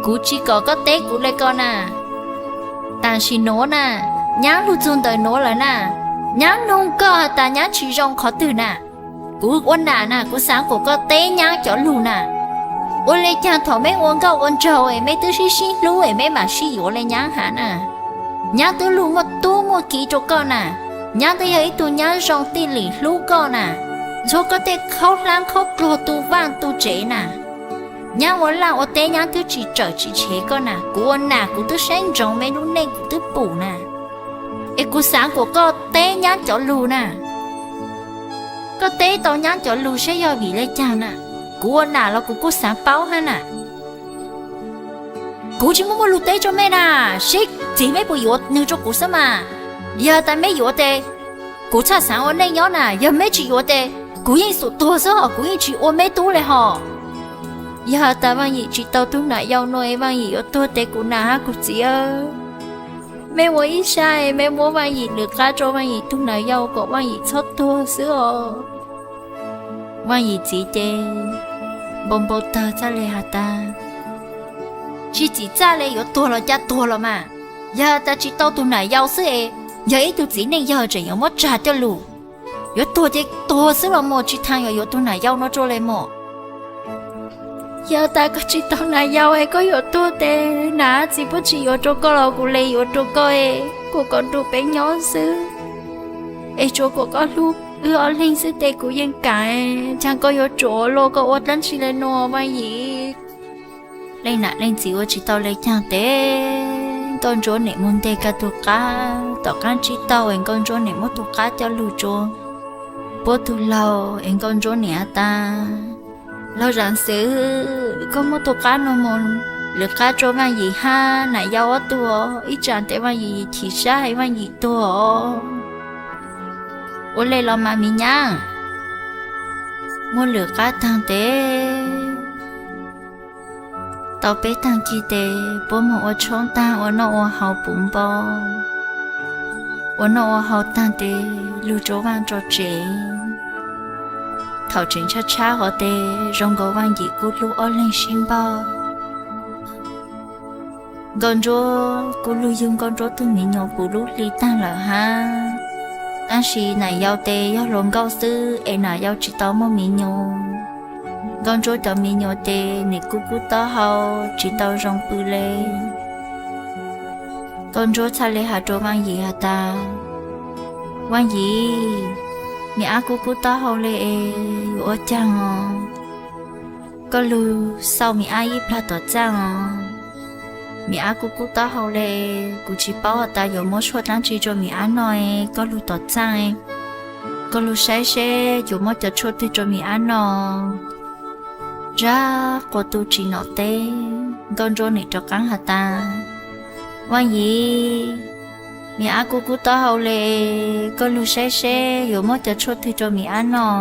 Kuv tsis kom koj teb kuv le ko na. Tam sim nuav na, nyab lug txug ntawm nuav lawm na, nyab nug koj has tas nyab tsis zoo qhov twg na. Kuv ua nam na, kuv xaav kom koj teb nyab cov lug na. Ua le caag thaum meb ua nkauj ua nraug es meb twb sib sib hlub es meb mam sib yuav le nyab has na. Nyab twb lug muaj tub muaj kiv rua koj na. Nyab twb yog ib tug nyab zoo tij lim hlub koj na. Ntxhua koj tej khaub hlab khaub dluag tu vaaj tu tsev na. Nyab ua laj ua teb nyab twb tsis tsawm tsis tshev koj na. Kuv ua nam kuv twb saib ntsoov meb lub neej kuv twb pum na. Es kuv xaav kom koj teb nyab cov lug na. Koj teb tau nyab cov lug saib yog vim le caag na. Kuv ua nam los kuv kuj xaav paub hab na. Kuv tsis muaj muaj lug teb rua mej na, seb txiv meb puas yuav nwg rua kuv xwb mas. Yog tas meb yuav tes kuv txhaj xaav ua neej nyob na, yog meb tsis yuav tes kuv yeej xum tuag xwb hos kuv yeej tsis ua meb tub le hos. Yog tas Vaaj Yim tsis tau tug nam yau nuav es Vaaj Yim yuav tuag tes kuv nam hab kuv txiv, meb ua ib sab es meb muab Vaaj Yim lwm qab rua Vaaj Yim tug nam yau kom Vaaj Yim txhob tuag xwb os. Vaaj Yim txiv ces npau npau taag txhaj le has tas, tsis txim txaj le, yuav tuag los ca tuag los mas. Yog tas tsis tau tug nam yau xwb es yog ib tug txiv neej yawg tseem yuav muab tsag coj lug. Yuav tuag ces tuag xwb los mas, tsis tas yuav yuav tug nam yau nuav rua le mas. Yog tas koj tsis tau nam yau es koj yuav tuag tes nam txiv puab tsis yuav rua koj los kuv le yuav rua koj es kuv kom nrug peb nyob xwb. Es tsuav kom koj hlub wb ob leeg xwb tes kuv yeej kaam. Caag koj yuav tsum ua luaj, koj ua dlaab tsi le nuav Vaaj Yim? Leej nam leej txiv ua tsis tau le caag tes Nkauj Ntsuab nim moog nteg kag tug qab tom qaab tsib taug es Nkauj Ntsuab nim muab tug qab coj lug rua puab tug laug es Nkauj Ntsuab nim has tas, laug Zaam Xwm, koj muab tug qab nuav moog lwm qab rua Vaaj Yim hab nam yau ob tug, ib tsam tes Vaaj Yim chim sab es Vaaj Yim tuag os. Ua le los mas miv nyab. Muab lwm qab taag tes tau peb taag kig tes puab moog ua tshoob taag ua noj ua haus puv npo, ua noj ua haus taag tes lug rua vaaj rua tsev. Thaum tseem tshab tshab hov tes zoo nkaus Vaaj Yim kuj hlub ob leeg sib npog. Nkauj Ntsuab kuj lug yug Nkauj Ntsuab tug miv nyuas puv lub hli taag lawm hab. Tab sis nam yau tes yog hluas nkauj xwb es nam yau tsis tau muaj miv nyuas. Nkauj Ntsuab cov miv nyuas tes nim kub kub taub hau tsis tau zoo pw le. Nkauj Ntsuab txhaj le has rua Vaaj Yim has tas, Vaaj Yim, miv ab kub kub taub hau le es yuav ua caag os? Koj lug xauj miv ab ib plag tom txaaj os. Miv ab kub kub taub hau le, kuv tsis paub has tas yuav muab tshuaj dlaab tsi rua miv ab noj, koj lug tom txaaj, koj lug saib seb yuav muab cov tshuaj twg rua miv ab noj. Zag quas tu tsis nom teb, Nkauj Ntsuab nim rov qaab has tas, Vaaj Yim, miv ab kub kub taub hau le, koj lug saib seb yuav muab cov tshuaj twg rua miv ab noj.